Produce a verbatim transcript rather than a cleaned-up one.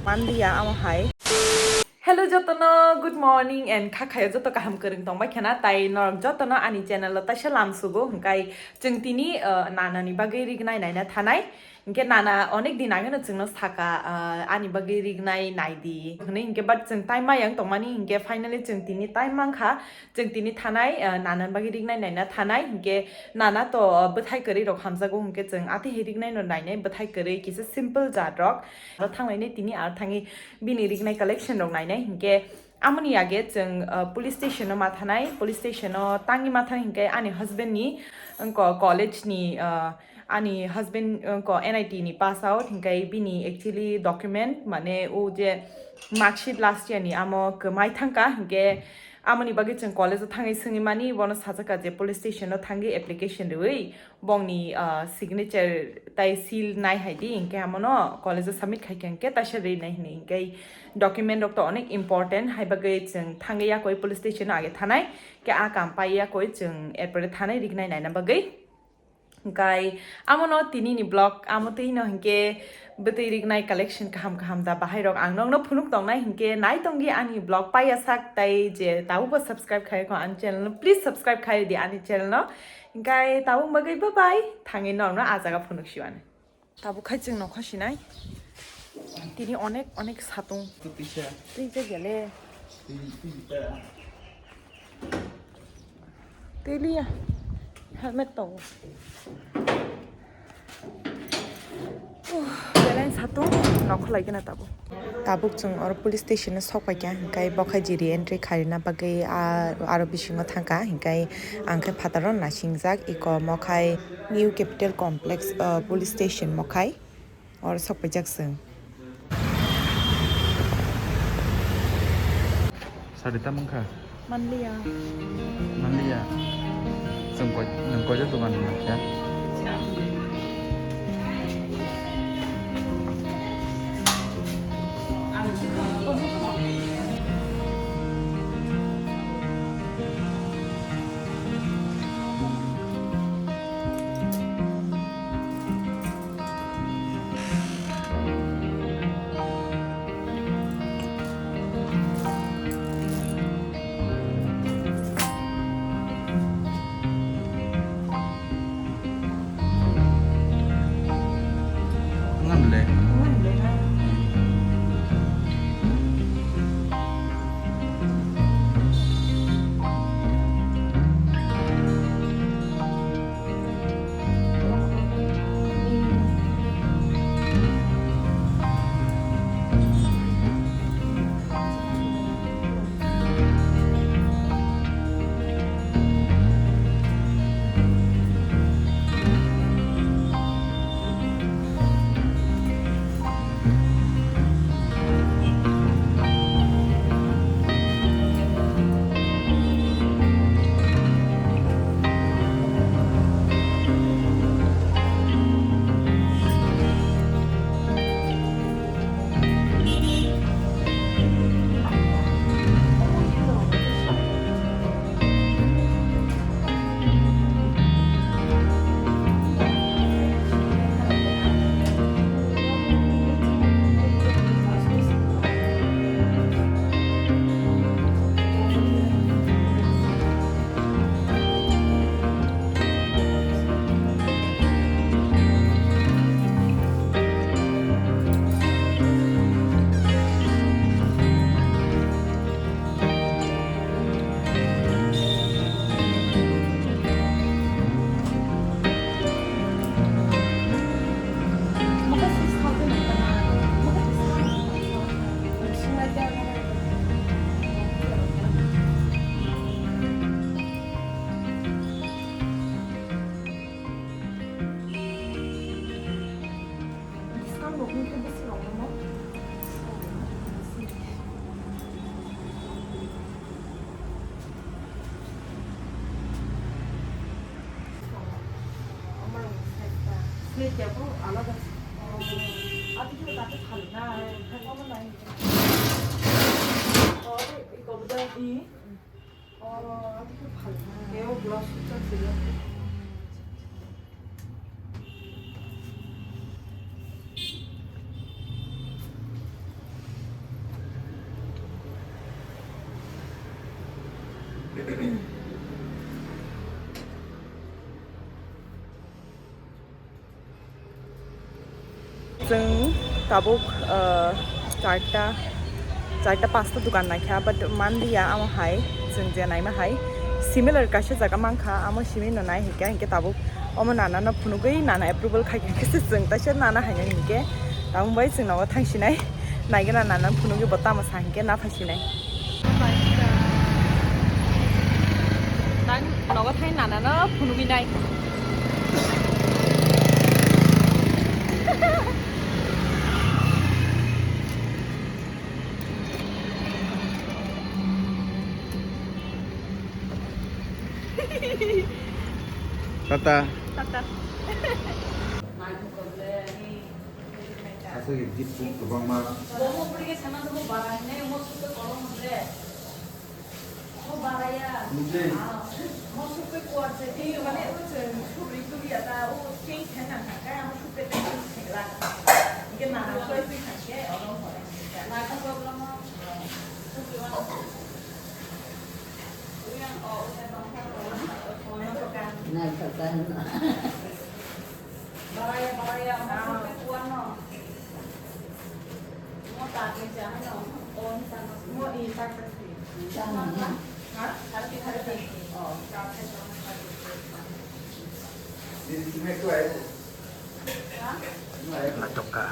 Manliya amo hai. Hello jotono, good morning and kha khayo joto kaham kwrwng tongbai khana, tai norok jotono ani channel o taisa lam sugo, hwnkhe chwng tini, uh, nanani bagwi rignai naina thanai. Hwnkhe nana onek din ageno chwngno saka, uh, ani bagwi rignai naidi hwnwi, hwnkhe but chwng time maya wng tongmani, hwnkhe finally chwng tini time mankha. Chwng tini thanai, ah, nana bagwi rignai naina thanai, hinkhe nana to, ah, bwthai kwrwi rok hamjago, hinkhe chwng atwi hai rignai no nainai, bwthai kwrwi kisa simple jat rok. Aro thanglainai tini aro thangwi bini rignai collection rok nainai, hinkhe amoni age chwng, ah, police station o ma thanai, police station o tangwi ma thanai, hinkhe ani husband ni wngko college ni, ah, ani husband wngko N I T ni pass out, hinkhe bini actually document mane o je marksheet last year ni amo kwmai thangka, hinkhe amoni bagwi chwng college o thangwi swngwi mani, bono sajaka je police station o thangwi application riwi bongni, ah, signature tai seal nai hai di, hinkhe amono college o submit khai khe hinkhe taisa rinai hwnwi, hinkhe document rok to onek important, hai bagwi chwng thangwi yakoi police station o age thanai, khe a kam pai yakoi chwng erpore thanai rignai naina bagwi. Hinkhe amono tini ni vlog amo twi no hinkhe bwtwi rignai collection kaham kaham da bahai rok ang nokno phunuk tongnai, hinkhe nai tongdi ani vlog paiya sak tai je tabukbo subscribe khai kho ani channel no, please subscribe khai di ani channel no. Hinkhe tabuk bagwi bye bye, thangwi nokno a jaga phunuk siwani. Tabuk khai chwng nokha sinai. Tini onek onek satung. Twi je gele. Twi liya. Helmet tongo. Uh, belai satung nokha lai gana tabuk. Tabuk chwng oro police station o sok paikha, hinkhe bo khai je re-entry khaina bagwi, ah, aro bisingo thangkha, hinkhe ang khe phataro nasingjak eko mo khai New Capital Complex, ah, police station mo khai. Oro sok paijak chwng. Sari tamo wngkha? Manliya. Manliya. Chwng koi, nwng koijakh dogan rwna khe? Ngan le. Chwng tabuk, ah, charta, charta pasta dukan naikha, but manliya amo hai, chwng je naima hai similar kaisa jaga mankha, amo simi no nai hinkhe, hinkhe tabuk omo nana no phunugwi nana approval khaikha, hinkhe se chwng taisa nana haino hinkhe, tabuk bai chwng nogo thangsinai, naigena nana phunugwi bo tamo sa hinkhe na phaisinai. Tang nogo thai nana no phunugwi nai. Tata. Tata. Aswk gift kwbangma. Bomo puri ke sana to bara ne mo suto kolom hore. Mo bara ya. Mujhe. Ah, mo supe kuat se, eh, mane o se, subri tu ya ta, o change hai na ka, mo supe te change hai la. Ke na na soi sui kha ke, o lo hore. Na ka problem mo. Subri wa. Uyan o, uyan bang ka, o na ka. Na ka ka na. Baraya, baraya, mo supe kuat no. Mo ta ke ja no. O ni ta no. Mo i ta ka si. Ja no. Ha? Harti, harti. Oh. Latok ka.